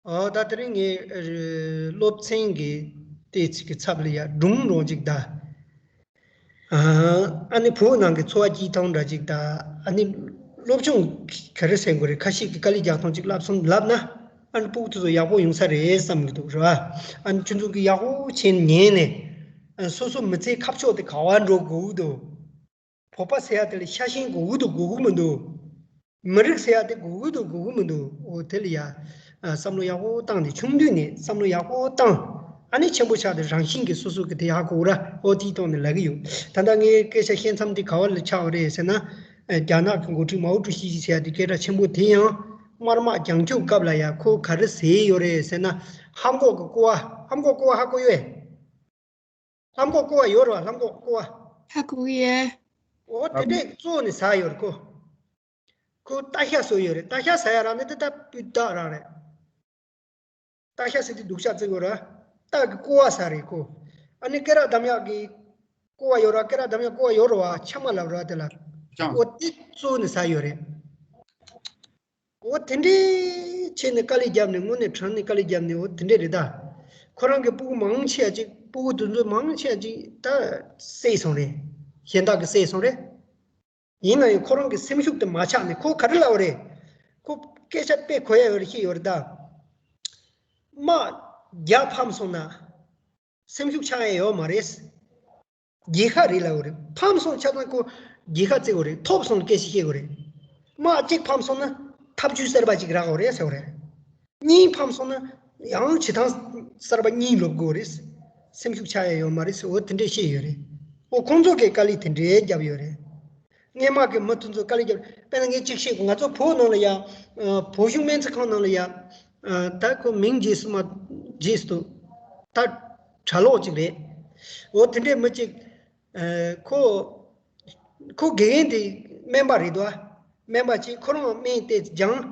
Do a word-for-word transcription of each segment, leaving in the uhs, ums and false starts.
ཨོ་ད་དེ་རིང་ངས་ཨ་སློབ་ཚན་གྱི་ཏོག་ཙམ་གྱི་ཚབ་ལ་ཡ་སྒྲུང་རོ་ཅིག་དང་། ཨ་ཨ་ནི་བོད་ནང་གི་འཚོ་བ་སྐྱིད་ཐང་འདྲ་ཅིག་དང་། ཨ་ནི་སློབ་སྦྱོང་ག་རེ་ཟེར་དགོས་རེད། ཁ་ཤས་ཀྱིས་དཀའ་ལས་རྒྱག་སྟངས་ཅིག་བསླབ་སོང་ལབ་ན། ཨ་ནི་སྤུ་གུ་དེ་ཚོ་ཡག་པོ་ཡོང་ས་རེད་བསམ་གྱི་འདུག་རེད་བ། ཨ་ནི་ཁྱོད་ཚོ་གིས་ཡག་པོ་བྱས་ཉན་ནས། ཨ་སོ་སོ་མི་ཚེའི་ཁ་ཕྱོགས་དེ་ག་བ་འགྲོ་དགོས་འདུག་བོད་པ་ཟེར་ཡ་དེ་ལ་ཤ་ཞེན་དགོས་ཀྱི་འདུག་དགོས་ཀྱི་མི་འདུག་མི་རིགས་ཟེར་ཡ་དེ་དགོས་ཀྱི་འདུག་དགོས་ཀྱི་མི་འདུག་འོ་དེ་ལ་ཡ། ཨ་བསམ་བློ་ཡག་པོ་བཏང་སྟེ། ཆུང་དུས་ནས་བསམ་བློ་ཡག་པོ་བཏང་། ཨ་ནི་ཆེན་པོ་ཆགས་ཏེ་རང་བཞིན་གྱིས་སོ་སོ་གི་དེ་ཡག་གོ་ར། འོ་དེའི་ཐོག་ནས་ལབ་ཀྱི་ཡོད། ད་ལྟ་ངའི་སྐད་ཆ་བཤད་མཚམས་དེ་ག་བ་ལ་ཆགས་པ་རེད་ཟེར་ན། ཨ་རྒྱ་ནག་གི་འགོ་ཁྲིད་མའོ་ཀྲུའུ་ཞི་ཟེར་ཡ་དེ་སྐད་གྲགས་ཆེན་པོ་དེ་ཡང་དམར་དམག་རྒྱང་སྐྱོད་སྐབས་ལ་ཡ་ཁོ་ག་རེ་ཟེར་ཡོད་རེད་ཟེར་ན། ཧམ་འགོག་གི་ཀོ་བ། ཧམ་འགོག་ཀོ་བ་ཧ་གོ་ཡོད། ལྷམ་གོག་ཀོ་བ་ཡོད་རེད་བ། ལྷམ་གོག་ཀོ་བ། ཧ་གོ་གི་ཡོད། འོ་དེ་འདྲས་གཙོ་ནས་ཟ་ཡོད་རེད་ཁོ། ཁོ་རྟ་ཤ་ཟོས་ཡོད་རེད། རྟ་ཤ་ཟ་ཡ་རག་ནི་དེ་ད་སྤུས་དག་རང་རེད། རྟ་ཤ་ཟེར་དུས་སྡུག་ཅག་བརྩི་དགོས་ར། རྟ་གི་ཀོ་བ་ཟ་རེད་ཁོ། ཨ་ནི་སྐེ་རགས་འདམ་ཡག་གི་ཀོ་བ་ཡོད་ར། སྐེ་རགས་འདམ་ཡག་ཀོ་བ་ཡོད་རེད་བ། ཆག་མ་ལབ་ར་དེ་ལ། ཅང་། འོ་དེ་གཙོ་ནས་ཟ་ཡོད་རེད། འོ་དེ་འདྲའི་བྱས་ནས་དཀའ་ལས་བརྒྱབ་ནས། དངོས་གནས་དྲང་ནས་དཀའ་ལས་བརྒྱབ་ནས་འོ་དེ་འདྲས་རེད་ད། ཁོ་རང་གི་སྤུ་གུ་མང་ཆེ་བ་ཅིག་སྤུ་གུ་དེ་ཚོ་མང་ཆེ་བ་ཅིག་ད་བསད་སོང་རེད། གཞན་དག་གིས་བསད་སོང་རེད། ཡིན་ན་ཡང་ཁོ་རང་གི་སེམས་ཤུགས་དེ་མ་ཆག་ནས། ཁོ་ག་རེ་ལབ་པ་རེད། ཁོ་སྐད་ཆ་དཔེ་གོ་ཡ་ཡོད་རེད། ཤེས་ཡོད་རེད་ད། དམག་རྒྱག་ཕམ་སོང་ན་སེམས་ཤུགས་ཆག་ཡ་ཡོད་མ་རེད། རྒྱལ་ཁ་རེད་ལབ་དགོས་རེད། ཕམ་སོང་ཆ་ཚང་ཁོ་རྒྱལ་ཁ་བརྩི་དགོས་རེད། ཐོབ་སོང་སྐད་ཆ་བཤད་དགོས་རེད། དམག་གཅིག་ཕམ་སོང་ན་ཐབས་ཇུས་གསར་པ་གཅིག་རག་དགོས་རེད་ཟེར་བ་རེད། གཉིས་ཕམ་སོང་ན་ཡང་བྱེད་སྟངས་གསར་པ་གཉིས་ལོབས་དགོས་རེད། སེམས་ཤུགས་ཆག་ཡ་ཡོད་མ་རེད་ཟེར། འོ་དེ་འདྲས་བཤད་ཡོད་རེད། འོ་ཁོང་ཚོ་གིས་དཀའ་ལས་དེ་འདྲས་བརྒྱབ་ཡོད་རེད། སྔས་མ་གི་མི་དེ་ཚོ་དཀའ་ལས་བརྒྱབ། དཔེར་ན་ངས་གཅིག་བཤད། ང་ཚོ་བོད་ནང་ལ་ཡ། ཨ་བོད་གཞུང་སྨན་རྩིས་ཁང་ནང་ལ་ཡ། ཨ་ད་ཁོ་མིང་བརྗེད་སོང་མ་བརྗེད་སོང་། ད་གྲྭ་ལོག་ཅིག་རེད། འོ་དེ་འདྲའི་མི་གཅིག་ཨ་ཁོ་ཁོ་དགེ་རྒན་དེ་སྨན་པ་རེད་དོ། སྨན་པ་ཅིག་ཁོ་རང་སྨན་དེ་སྦྱངས།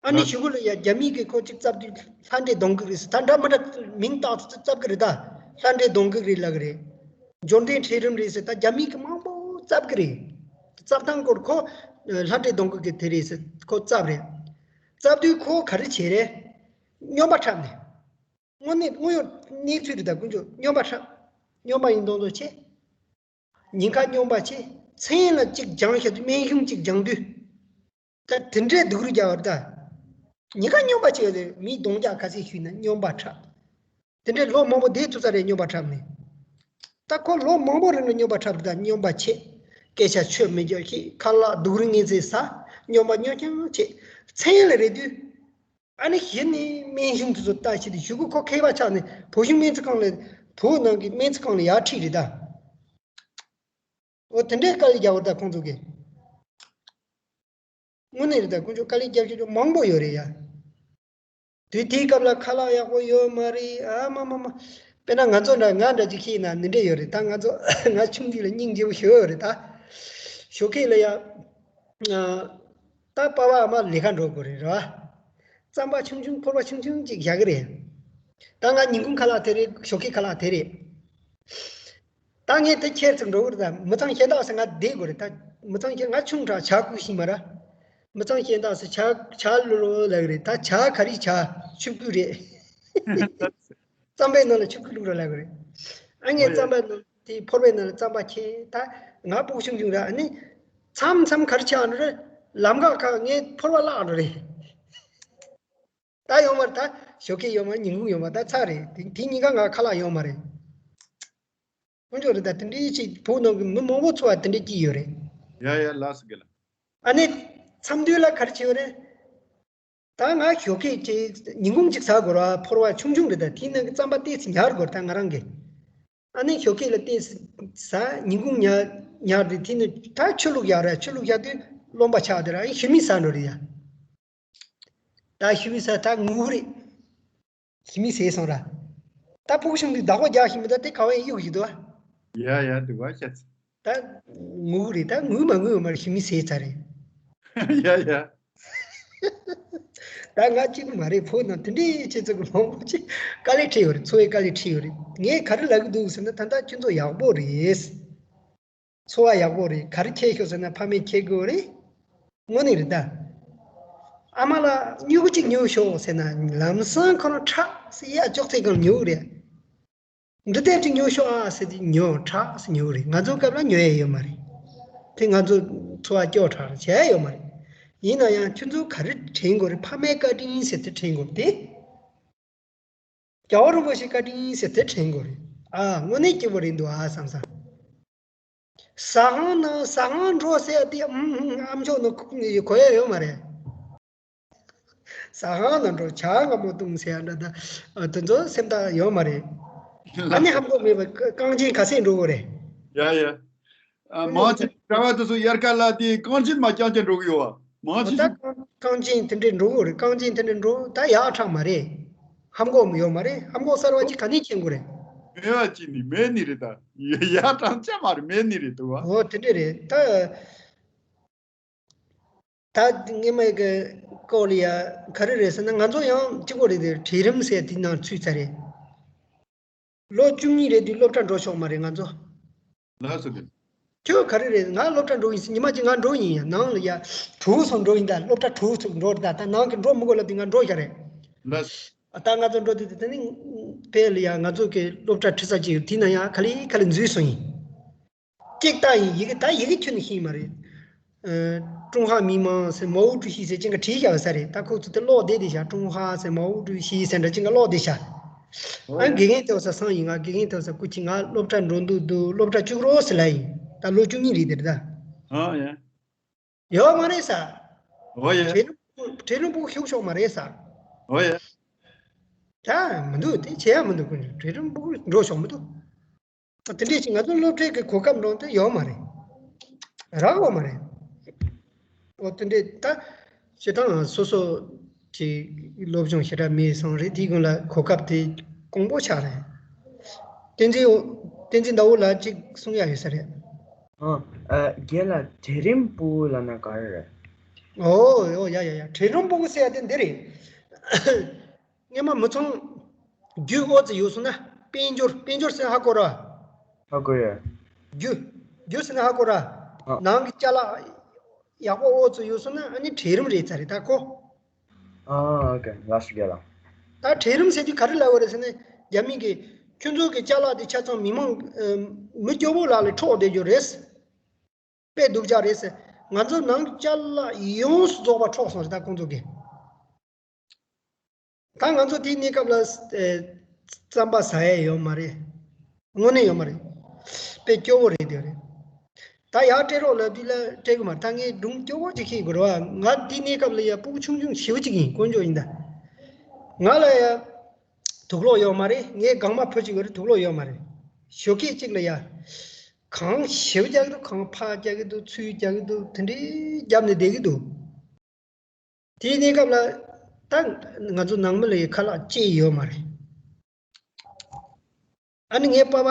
ཨ་ནི་གཞུག་གུ་ལ་ཡ་རྒྱ་མི་གིས་ཁོ་གཅིག་བཙབ་དུས་ལྷ་འདྲེ་གདོང་གི་རིས། ད་འདྲ་མི་འདྲ་མིང་བཏགས་ཏེ་བཙབ་གི་རེད་ད། ལྷ་འདྲེ་གདོང་གི་རིས་ལབ་གི་རེད། འབྱོར་ལྡན་ཁྲིད་རིམ་རེད་ཟེར། ད་རྒྱ་མི་གིས་མང་པོ་བཙབ་གི་རེད། བཙབ་སྟངས་སྐོར་ཁོ་ལྷ་འདྲེ་གདོང་གི་གི་དེ་རེད་ཟེར། ཁོ་བཙབ་རེད། བཙབ་དུས་ཁོ་ག་རེ་བྱས་རེད། སྨྱོན་པ་འཁྲབ་ནས། དངོས་གནས་དངོས་ཡོད་གནས་ཚུལ་རེད་ད། དཀོན་མཆོག་སྨྱོན་པ་འཁྲབ། སྨྱོན་པ་ཡིན་མདོག་མདོག་བྱས། ཉེན་ཁ་སྨྱོན་པ་བྱས། མཚན་ལ་གཅིག་སྦྱང་བྱས་དུས། སྨན་གཞུང་གཅིག་སྦྱང་དུས། ད་དེ་འདྲའི་སྡུག་རུས་རྒྱག་པ་རེད་ད། ཉེན་ཁ་སྨྱོན་པ་བྱས་ཏེ་མི་གདོང་རྒྱག་ག་ཚད་ཞུས་ན་སྨྱོན་པ་འཁྲབ། དེ་འདྲའི་ལོ་མང་པོ་བསྡད་ཐུབ་ས་རེད། སྨྱོན་པ་འཁྲབ་ནས། ད་ཁོ་ལོ་མང་པོ་རིང་ལ་སྨྱོན་པ་འཁྲབ་རེད་ད། སྨྱོན་པ་བྱས། སྐད་ཆ་ཆོས་མི་འཇོག་ཤེས། ཁ་ལག་སྡུག་རུས་ངན་ཚད་ཟ། སྨྱོན་པ་སྨྱོ་རྐྱང་བྱས། མཚན་ལ་རེད་དུས། ཨ་ནི་གཞི་ནས་སྨན་གཞུང་དེ་ཚོ་ལྟ་བྱེད་དུས། གཞུག་གུ་ཁོ་མཁས་པ་ཆགས་ནས་བོད་གཞུང་སྨན་རྩིས་ཁང་ལ། བོད་ནང་གི་སྨན་རྩིས་ཁང་ལ་ཡར་ཁྲིད་རེད་ད། འོ་དེ་འདྲའི་དཀའ་ལས་རྒྱག་པ་རེད་ད་ཁོང་ཚོ་གིས། དངོས་གནས་རེད་ད། དཀོན་མཆོག་དཀའ་ལས་རྒྱབ་ཤོར་མང་པོ་ཡོད་རེད་ཡ། དུས་དེའི་སྐབས་ལ་ཁ་ལག་ཡག་པོ་ཡོད་མ་རེད། ཨ་མ་མ་མ། དཔེར་ན་ང་ཚོ་འདྲ། ང་འདྲ་ཅིག་ཤེས་ན་འདི་འདྲས་ཡོད་རེད་ད། ང་ཚོ་ང་ཆུང་དུས་ལ་སྙིང་རྗེ་པོ་ཞེ་པོ་ཡོད་རེད་ད། ཞོགས་ཀས་ལ་ཡ། ཨ་ད་པ་ཕ་ཨ་མ་ལས་ཀ་འགྲོ་དགོས་རེད་ར། རྩམ་པ་ཆུང་ཆུང་། ཕོར་པ་ཆུང་ཆུང་ཅིག་བཞག་གི་རེད། ད་ང་ཉིན་གུང་ཁ་ལག་དེ་རེད། ཞོགས་ཀའི་ཁ་ལག་དེ་རེད། ད་ངས་དེ་ཁྱེར་ཚུར་འགྲོ་གི་རེད་ད། མི་ཚང་གཞན་དག་ས་ང་བསྡད་དགོས་རེད་ད། མི་ཚང་གཞན། ང་ཆུང་དྲགས་ཇ་བསྐུ་ཤེས་མ་ར། མི་ཚང་གཞན་དག་ས་ཇ་ཇ་བླུག་རོགས་ལབ་གི་རེད་ད། ཇ་ག་རེ་ཇ། ཆུ་བསྐོལ་རེད། རྩམ་པའི་ནང་ལ་ཆུ་བསྐོལ་བླུག་རོགས་ལབ་གི་རེད། ཨ་ངས་ཨོ་ཡ། རྩམ་པའི་ནང་དེ་ཕོར་པའི་ནང་ལ་རྩམ་པ་ཁྱེར། ད་ང་སྤུ་གུ་ཆུང་ཆུང་ར། ཨ་ནི་མཚམས་མཚམས་ག་རེ་བྱས་འགྲོ་རེད། ལམ་ཁ་ཁ་ངའི་ཕོར་པ་བརླག་འགྲོ་རེད། ད་ཡོང་མ་རེད། ད་ཞོགས་ཀས་ཡོང་མ་རེད། ཉིན་གུང་ཡོང་མ་རེད། ད་ཚར་རེད། དེ་དེ་གཉིས་ཀ་ང་ཁ་ལག་ཡོང་མ་རེད། དཀོན་མཆོག་རེད་ད། དེ་འདྲའི་ཅིག་བོད་ནང་གི་མི་མང་པོ་འཚོ་བ་དེ་འདྲ་སྐྱིད་ཡོད་རེད། ཡ་ཡ། ལགས་སོ་རྒན་ལགས། ཨ་ནི་མཚམས་དུས་ལ་ག་རེ་བྱེད་ཡོད་རེད། ད་ང་ཞོགས་ཀས་ཅིག་ཉིན་གུང་ཅིག་ཟ་དགོས་ར། ཕོར་པ་ཆུང་ཆུང་རེད་ད། དེའི་ནང་གི་རྩམ་པ་ཏོག་ཙམ་ཉར་དགོས་ར་ད་ང་རང་གིས། ཨ་ནི་ཞོགས་ཀས་ལ་ཏོག་ཙམ་ཟ། ཉིན་གུང་ཉར་ཉར་དེ་དེའི་ནང་ད་ཆུ་བླུགས་བཞག་ར། ཆུ་བླུགས་བཞག་དུས་རློན་པ་ཆགས་དེ་ར། ཨ་ནི་ཞི་མི་ཟ་འགྲོ་རེད་ཡ། ད་ཞི་མི་ཟ། ད་ངུ་གི་རེད། ཞི་མི་ཟས་སོང་ར། ད་སྤུ་གུ་ཆུང་དུས་བདག་པོ་རྒྱག་ཤེས་མི་ད། དེ་ག་བ་ཡིན་གཡུག་བཞིན་འདུག་ཨ། ཡ་ཡ། འདུག་བ་ཤ་ཚ། ད་ངུ་གི་རེད། ད་ངུས་མ་ངུས་མ་རེད། ཞི་མི་ཟས་ཚར་རེད། ཡ་ཡ། ད་ང་གཅིག་པུ་མ་རེད། བོད་ནང་དེ་འདྲའི་ཁྱེད་ཚོ་གི་མང་པོ་ཅིག་དཀའ་ལས་འཕྲད་ཡོད་རེད། འཚོ་བའི་དཀའ་ལས་འཕྲད་ཡོད་རེད། ངས་ག་རེ་ལབ་གི་འདུག་ཟེར་ན། ད་ལྟ་ཁྱོད་ཚོ་ཡག་པོ་རེད། འཚོ་བ་ཡག་པོ་རེད། ག་རེ་ཁྱེར་ཤོག་ཟེར་ན་ཕ་མས་ཁྱེར་དགོས་རེད། དངོས་གནས་རེད་ད། ཨ་མ་ལགས་སྨྱུ་གུ་གཅིག་ཉོ་ཤོག་ཟེར་ན་ལམ་སང་ཁོ་རང་ཁྲག་ཟེར་ཡ་ཅོག་ཙེ་གང་ཉོ་གི་རེད། འབྲུ་དེབ་ཅིག་ཉོ་ཤོག་ཨ་ཟེར་དུས་ཉོ་ཁྲག་ཟེར་ཉོ་གི་རེད། ང་ཚོའི་སྐབས་ལ་ཉོ་ཡ་ཡོད་མ་རེད། དེ་ང་ཚོ་འཚོ་བ་སྐྱོ་དྲགས་བྱས་ཡོད་མ་རེད། ཡིན་ན་ཡང་ཁྱོད་ཚོ་ག་རེ་དྲན་དགོས་རེད། ཕ་མའི་བཀའ་དྲིན་ཟེར་དེ་དྲན་དགོས་རེད་དེ། རྒྱལ་བ་རིན་པོ་ཆེའི་བཀའ་དྲིན་ཟེར་དེ་དྲན་དགོས་རེད། ཨ་དངོས་གནས་སྐྱིད་པོ་རེད་འདུག་ཨ་བསམ་བསམ། ཟ་ཁང་ནང་ཟ་ཁང་འགྲོ་ཟེར་ཡ་དེ་ཨམ་ཨམ་ཨམ་ཅོག་ནང་གོ་ཡ་ཡོད་མ་རེད། ཟ་ཁང་ནང་འགྲོ་ཇ་མངར་མོ་བཏུང་ཟེར་ཡ་འདྲ་ད་དེ་ཚོ་སེམས་ཐག་ཡོད་མ་རེད། ཨ་ནི་ཧམ་གོ་མེད་པ་རྐང་རྗེན་ག་ཚད་འགྲོ་དགོས་རེད། ཡ་ཡ། ཨ་མང་ཆེ་གྲྭ་བ་དེ་ཚོ་དབྱར་ཁ་ལ་དེ་རྐང་རྗེན་མ་རྐྱང་རྐྱང་འགྲོ་གི་ཡོད་བ། མང་ཆེ་ད་ཤོས། རྐང་རྐང་རྗེན་དེ་འདྲས་འགྲོ་གི་རེད། རྐང་རྗེན་དེ་འདྲས་འགྲོ་ད་ཡག་དྲག་མ་རེད། ཧམ་གོ་མི་ཡོད་མ་རེད། ཧམ་གོ་གསར་བ་ཅིག་ག་ནས་མཁྱེན་དགོས་རེད། མེད་པ་ཅིག་ནི་མེད་ནི་རེད་ད། ཡ་ཡག་དྲག་ཅང་མ་རེད། མེད་ནི་རེད་འདུག་བ། འོ་དེ་འདྲས་རེད་ད། ད་སྔས་མ་གི་སྐོར་ལ་ཡ་ག་རེ་རེད་ཟེར་ན་ང་ཚོ་ཡང་གཅིག་པོ་རེད་དེ་གྲལ་རིམ་ཟེར་དེ་ནང་ཚུད་ཚར་རེད། ལོ་བཅུ་གཉིས་རེད་དུས་སློབ་གྲྭ་འགྲོ་ཆོག་མ་རེད་ང་ཚོ། ལགས་སོ་གི། ཁྱོད་ག་རེ་རེད། ང་སློབ་གྲྭ་འགྲོ་ཡིན་ཟེར། ཉི་མ་གཅིག་ང་འགྲོ་ཡིན་ཡ། ནང་ལ་ཡ་གྲོགས་ཚོ་འགྲོ་ཡིན། ད་སློབ་གྲྭ་གྲོགས་ཚོ་འགྲོ་རེད། ད་ད་ནང་གི་འགྲོ་མི་དགོས་ལབ་དུས་ང་འགྲོ་ཤག་རེད། ལགས། ད་ང་ཚོ་འགྲོ་དུས་དེ་ནི་དཔེ་ལ་ཡ་ང་ཚོ་གི་སློབ་གྲྭ་ཁྲིད་ས་ཅིག་ཡོད། དེ་ན་ཡ་ག་ལེ་ག་ལེ་འཛུལ་སོང་ཡིན། ཅིག་ལྟ་ཡིན། ཡི་གེ་ད་ཡི་གེ་ཁྱོན་ནས་ཤེས་མ་རེད། ཨ། ཀྲུང་ཧྭ་མི་དམངས་ཟེར་མའོ་ཀྲུའུ་ཞི་ཟེར་ཅིག་ག་བྲིས་བཞག་ས་རེད། ད་ཁོ་ཚོ་དེ་ཀློག་བསྡད་དེ་བཞག་ཀྲུང་ཧྭ་ཟེར་མའོ་ཀྲུའུ་ཞི་ཟེར་འདྲ་ཅིག་ག་ཀློག་བསྡད་བཞག་ཨ་དགེ་རྒན་ཐོག་ས་སང་ཡིན། ང་དགེ་རྒན་ཐོག་ས་སྐུ་མཁྱེན། ང་སློབ་གྲྭ་འགྲོ་འདུག་འདུག་སློབ་གྲྭ་བཅུ་དགུ་རོ་ཟེར་ལ་ཡིན། ད་ལོ་བཅུ་གཉིས་རེད་དེ་རེད་ད། ཨ་ཡ། ཡོད་མ་རེད་ས། ཨོ་ཡ། གྲལ་རིམ་གྲལ་རིམ་སྤུ་གུ་ཞུགས་ཆོག་མ་རེད་ས། ཨོ་ཡ། ད་མི་འདུག་དེ་བྱེད་ཡ་མི་འདུག་ཀུན་གྲལ་རིམ་སྤུ་གུ་འགྲོ་ཆོག་མི་འདུག་དེ་འདྲས་ཅིག་ང་ཚོ་སློབ་གྲྭའི་གི་གོ་སྐབས་འདྲ་དེ་ཡོད་མ་རེད། རག་ཡོད་མ་རེད། འོ་དེ་འདྲས་ད་སྤྱིར་བཏང་སོ་སོ་གི་སློབ་སྦྱོང་ཞེ་དྲག་མེད་སོང་རེད། དེའི་སྒང་ལ་གོ་སྐབས་དེ་དཀོན་པོ་ཆགས་རེད། བསྟན་འཛིན་བསྟན་འཛིན་ཟླ་བོ་ལགས་ཅིག་གསུང་ཡ་ཡོད་ས་རེད། ཨ། ཨ། རྒན་ལགས་གྲལ་རིམ་སྤུ་གུ་ལབ་ན་ག་རེ་རེད། ཨོ་ཨོ་ཡ་ཡ་ཡ། གྲལ་རིམ་སྤུ་གུ་ཟེར་ཡ་དེ་འདི་རེད། སྔས་མ་མི་ཚང་རྒྱུ་ཨོ་ཙི་ཡོད་སོང་ན་དཔལ་འབྱོར། དཔལ་འབྱོར་ཟེར་ན་ཧ་གོ་ར། ཧ་གོ་ཡ། རྒྱུ། རྒྱུ་ཟེར་ན་ཧ་གོ་ར། ཨ། ནང་གི་ཅ་ལག་ཡག་པོ་ཨོ་ཙི་ཡོད་སོང་ན་ཨ་ནི་གྲལ་རིམ་རེད་ཚར་རེད་ད་ཁོ། ཨ། ཨོ་ཀེ། ལགས་སོ་རྒན་ལགས། ད་གྲལ་རིམ་ཟེར་དུས་ག་རེ་ལབ་པ་རེད་ཟེར་ན། རྒྱ་མི་གིས་ཁྱོད་ཚོ་གི་ཅ་ལག་དེ་ཆ་ཚང་མི་མང་། ཨ། མི་སྐྱོ་བོ་ལག་ལ་འཕྲོག་བསྡད་རྒྱུ་རེད། དཔེ་སྡུག་ཅག་རེད་ཟེར། ང་ཚོ་ནང་ཅ་ལག་ཡོངས་སུ་རྫོགས་པ་འཕྲོག་སོང་རེད་ད་ཁོང་ཚོ་གིས། ད་ང་ཚོ་དེའི་གནས་སྐབས་ལ། ཨེ། རྩམ་པ་ཟ་ཡས་ཡོད་མ་རེད། དངོས་གནས་ཡོད་མ་རེད། དཔེ་སྐྱོ་བོ་རེད་དེ་རེད། ད་ཡར་སྤྲད་རོགས་ལབ་དུས་ལ་སྤྲད་གི་མ་རེད། ད་ངས་སྒྲུང་སྐྱོ་བོ་ཅིག་ཤེས་དགོས་རེད་བ། ང་དེའི་གནས་སྐབས་ལ་ཡ་སྤུ་གུ་ཆུང་ཆུང་ཞེ་པོ་ཅིག་ཡིན། དཀོན་མཆོག་ཡིན་ད། ང་ལ་ཡ་དུག་ལོག་ཡོད་མ་རེད། ངའི་སྒང་མ་ཕུ་ཅིག་ཡོད་རེད། དུག་ལོག་ཡོད་མ་རེད། ཞོགས་ཀས་གཅིག་ལ་ཡ་གངས་ཞེ་པོ་རྒྱག་གི་འདུག་གངས་ཕར་རྒྱག་གི་འདུག་ཚུར་རྒྱག་གི་འདུག་དེ་འདྲའི་རྒྱབ་ནས་བསྡད་ཀྱི་འདུག་དེའི་གནས་སྐབས་ལ་ད་ང་ཚོ་ནང་མི་ལ་ཡི་ཁ་ལག་ཅི་ཡོད་མ་རེད། ཨ་ནི་ངའི་པ་ཕ་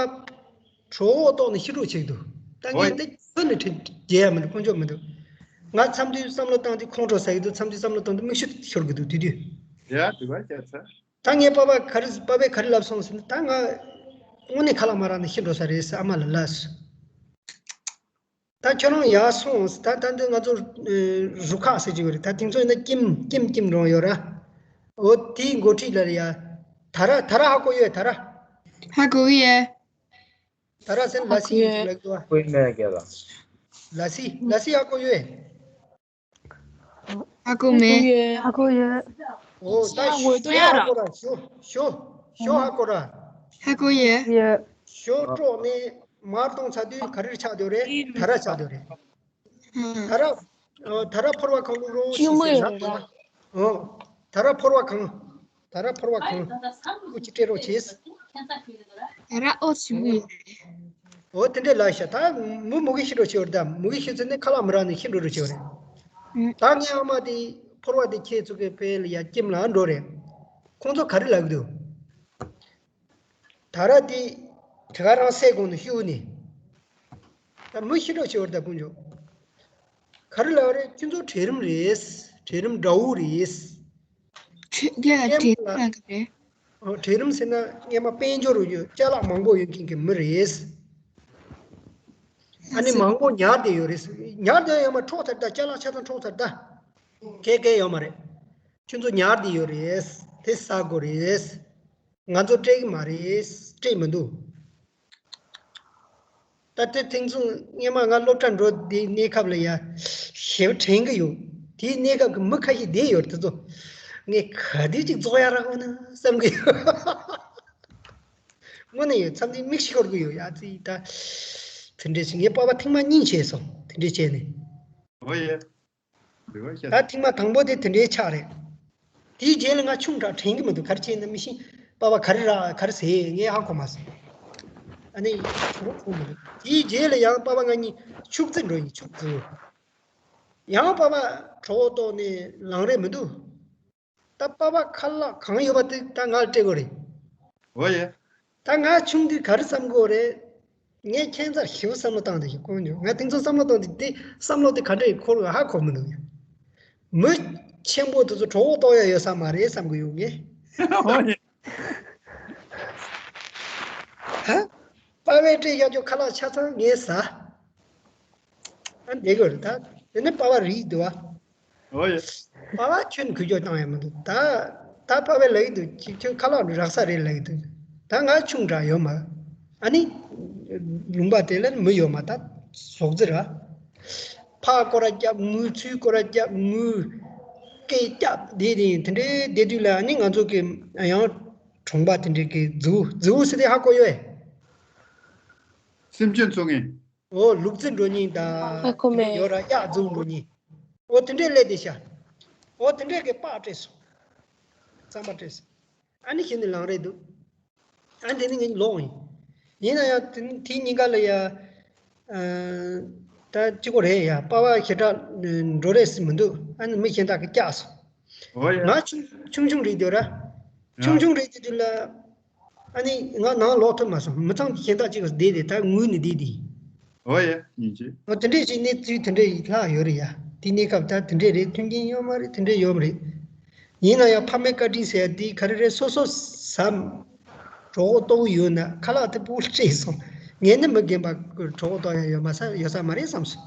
གྲོད་ཁོག་ལྟོགས་ནས་ཤི་འགྲོ་བྱེད་ཀྱི་འདུག་ད་ངས་འདི་ཁྱོན་ནས་དྲན་རྒྱལ་ཡ་མི་འདུག་དཀོན་མཆོག་མི་འདུག་ང་མཚམས་དུས་བསམ་བློ་བཏང་དུས་ཁོང་ཁྲོ་ཟ་གི་འདུག་མཚམས་དུས་བསམ་བློ་བཏང་དུས་མིག་ཆུ་ཤོར་གི་འདུག་དེ་དུས། ཡ་དུ་བ་ཁྱད་ཚ། ད་ངའི་པ་ཕ་ག་རེ། པ་ཕས་ག་རེ་ལབ་སོང་ཟེར་ན། ད་ང་དངོས་གནས་ཁ་ལག་མ་རག་ནས་ཤི་འགྲོ་ས་རེད་ཟེར་ཨ་མ་ལ་ལབ་སོང་། ད་ཁྱོད་རང་ཡར་སོང་། ད་ད་འདི་ང་ཚོ་རུ་ཁག་ཟེར་གྱི་ཡོད་རེད། ད་དེང་ཚོ་ཡིན་ན་ཀྱིམ་ཀྱིམ་ཀྱིམ་རང་ཡོད་ར། འོ་དེའི་འགོ་ཁྲིད་ལ་ཡ། ད་ར་ད་ར་ཧ་གོ་ཡོད། ད་ར། ཧ་གོ་ཡོད། ད་ར་ཟེར་ལ་སི་ཡིན་ལ་གོ་ཡོད། ལ་སི་ལ་སི་ཧ་གོ་ཡོད། ཧ་གོ་མེད། ཧ་གོ་ཡོད། འོ་ད་ཞོ་ཧ་གོ་ར། ཞོ་ཞོ་ཞོ་ཧ་གོ་ར། ཧ་གོ་ཡོད། ཡོད། ཞོ་དཀྲོགས་ནས་མར་གཏོང་ཚར་དུས་ག་རེར་ཆགས་བསྡད་རེད། ད་ར་ཆགས་བསྡད་རེད། ད་ར། ད་ར་ཕོར་བ་གང་བླུགས་རོགས་ཞེས་ཟེར་ན། ད་ར་ཕོར་བ་གང་། ད་ར་ཕོར་བ་གང་། སྐུ་མཁྱེན་སྤྲད་རོགས་བྱས། ད་ར་ཨོ་ཆུ་མི། འོ་དེ་འདྲས་ལ་ཤ་ད་མུ་མུ་གེ་ཤི་འགྲོ་བྱེད་བར་ད་མུ་གེ་ཤི་ཚེ་ནས་ཁ་ལག་མི་རག་ནས་ཤི་འགྲོ་རུ་བྱེད་བར། ད་ངའི་ཨ་མ་དེ་ཕོར་བ་དེ་ཁྱེད་ཚོ་གི་ཕེ་ལ་ཡ་ཀྱིམ་ལ་འགྲོ་རེད། ཁོང་ཚོ་ག་རེ་ལབ་གི་འདུག་ད་ར་དེ་དེ་ག་རང་སའི་གོང་ནས་ཤུ་ནས། ད་མི་ཤི་འགྲོ་བྱེད་བར་ད་དཀོན་མཆོག་ག་རེ་ལབ་རེད། ཁྱོད་ཚོ་གྲལ་རིམ་རེད། གྲལ་རིམ་འདྲ་བོ་རེད། ཁྱོད་ལ་གྲལ་རིམ་ལ་ག་རེ། ཨོ། གྲལ་རིམ་ཟེར་ན་སྔས་མ་དཔལ་འབྱོར་ཡོད། ཅ་ལག་མང་པོ་ཡོད་མཁན་གྱི་མི་རེད། ཨ་ནི་མང་པོ་ཉར་བསྡད་ཡོད་རེད། ཉར་བསྡད་ཡོད་མ་འཕྲོག་ཚར་ད། ཅ་ལག་ཆ་ཚང་འཕྲོག་ཚར་ད། གལ་གལ་ཡོད་མ་རེད། ཁྱོད་ཚོ་ཉར་བསྡད་ཡོད་རེད། དེ་ཟ་དགོས་རེད། ང་ཚོ་སྤྲད་ཀྱི་མ་རེད། སྤྲད་མི་འདུག་ད་ལྟའི་ཐེངས་ཚུན་སྔོན་མ་ང་སློབ་གྲྭ་འགྲོ་དེའི་གནས་སྐབས་ལ་ཡ་ཞེ་པོ་དྲན་གྱི་ཡོད། དེའི་གནས་སྐབས་ཀྱི་མི་ཁ་ཤས་བསྡད་ཡོད། དེ་ཚོ་ངས་ག་དུས་ཅིག་རྫོགས་ཡ་རག་གོ་ན་བསམ་གྱི་ཡོད། དངོས་གནས་ཡོད། མཚམས་འདི་མིག་ཤོར་གི་ཡོད་ཡ། ཙི་ད་དེ་འདྲས་ཞིག་ངའི་པ་ཕ་ཐེངས་མ་གཉིས་བྱས་སོང་། དེ་འདྲས་བྱས་ནས། ཨོ་ཡེ། རེ་བ་ཤ། ད་ཐེངས་མ་དང་པོ་དེ་དེ་འདྲའི་ཆགས་རེད། དེའི་རྗེས་ལ་ང་ཆུང་དྲགས་དྲན་གྱི་མི་འདུག་ག་རེ་བྱས་ན་མི་ཤེས། པ་ཕ་ག་རེ་ར་ག་རེ་ཟེར་ངས་ཧ་གོ་མ་སོང་། ཨ་ནི་ཆུང་ཆུང་མི་འདུག་དེའི་རྗེས་ལ་ཡང་པ་ཕ་ང་གཉིས་ཕྱུགས་རྫི་འགྲོ་ཡིན། ཕྱུགས་རྫི། ཡང་པ་ཕ་གྲོད་ཁོག་ལྟོགས་ནས་ལངས་རེས་མི་འདུག་ད་པ་ཕ་ཁ་ལག་གང་ཡོད་པ་དེ་ད་ང་ལ་སྤྲད་དགོས་རེད། ཨོ་ཡེ། ད་ང་ཆུང་དུས་ག་རེ་བསམ་གོ་རེད། ངས་ཁྱད་མཚར་ཞེ་པོ་བསམ་བློ་བཏང་དེ་ཞིག་གོ་མྱོང་། ང་དེང་སང་བསམ་བློ་བཏང་དེ་དེ་བསམ་བློ་དེ་ག་འདྲ་ཡིན་ཁོ་རང་ཧ་གོ་མི་འདུག་མི་ཆེན་པོ་དེ་ཚོ་གྲོད་ཁོག་ལྟོགས་ཡ་ཡོད་ས་མ་རེད་བསམ་གི་ཡོད་ངས། ཨོ་ཡེ། ཧ། པ་ཕས་སྤྲད་བཞག་རྒྱུ་ཁ་ལག་ཆ་ཚང་ངས་ཟ། ཨ་འདི་གོ་རེད་ད། དེ་ནས་པ་ཕ་རིག་འདུག་བ། ཨོ་ཡེ། པ་ཕ་ཁྱོད་གུས་སྐྱོ་བཏང་ཡ་མི་འདུག་ད། ད་པ་ཕས་ལབ་ཀྱི་འདུག་ཁྱོད་ཁྱོད་ཁ་ལག་རག་ས་རེད་ལབ་ཀྱི་འདུག་ད་ང་ཆུང་དྲགས་ཡོད་མ། ཨ་ནི། ལུང་པ་དེ་ལ་མི་ཡོད་མ། ད་ཟོག་རྫི་ར། ཕར་སྐོར་ར་རྒྱབ། ངུ་ཚུར་སྐོར་ར་རྒྱབ། ངུ་སྐད་རྒྱབ་བསྡད་དེ་ཡིན། དེ་འདྲའི་བསྡད་དུས་ལ་ཨ་ནི་ང་ཚོ་གི་ཡང་གྲོང་པ་དེ་འདྲའི་གི་རྫི་བོ། རྫི་བོ་ཟེར་དེ་ཧ་གོ་ཡོད་ཨེ། སེམས་ཅན་འཚོ་མཁན། ཨོ་ལུག་རྫི་འགྲོ་མཁན་དང་ཧ་གོ་མེད། ཡོད་ར་གཡག་རྫི་འགྲོ་མཁན། ཨོ་དེ་འདྲས་སླེབས་བསྡད་ཤག་ཨོ་དེ་འདྲས་ཀྱི་པགས་སྤྲད་སོང་། རྩམ་པ་སྤྲད་སོང་། ཨ་ནི་གཞི་ནས་ལངས་རེས་འདུག་ཨ་དེ་ནི་ངས་ལོག་ཡིན། ཡིན་ན་ཡང་དེ་ནི་དེའི་ཉིན་ཀ་ལ་ཡ། ཨ། ད་གཅིག་པོ་རེད་ཡ། པ་ཕ་ཞེ་དྲག་འགྲོ་རེས་མི་འདུག་ཨ་ནི་མི་གཞན་དག་གིས་བཀྱགས་སོང་། ཨོ་ཡ། ང་ཆུང་ཆུང་ཆུང་རེད་འདུག་ར། ཡ། ཆུང་ཆུང་རེད་དེ་དུས་ལ། ཨ་ནི་ང་ནང་ལོག་ཐུབ་མ་སོང་། མི་ཚང་གཞན་དག་ཅིག་བསྡད་དེ་ད་ངུས་ནས་བསྡད་དེ། ཨོ་ཡ། ཡིན་གྱི། ཨོ་དེ་འདྲས་ཅིག་གནས་ཚུལ་དེ་འདྲས་ཡིན་ལྷག་ཡོད་རེད་ཡ། དེ་གནས་སྐབས་ད་དེ་འདྲས་རེད། མཐུན་རྐྱེན་ཡོད་མ་རེད། དེ་འདྲས་ཡོད་མ་རེད། ཡིན་ན་ཡང་ཕ་མའི་བཀའ་དྲིན་ཟེར་ཡ་དེ་ག་རེ་རེད། སོ་སོ་ཟ། གྲོད་ཁོག་ལྟོགས་ཀྱི་ཡོད་ན་ཁ་ལག་དེ་སྤུ་གུ་སྤྲད་སོང་། ངས་ནི་མི་རྒན་པ་གྲོད་ཁོག་ལྟོགས་ཡ་ཡོད་མ་ས་ཡོད་ས་མ་རེད་བསམ་སོང་།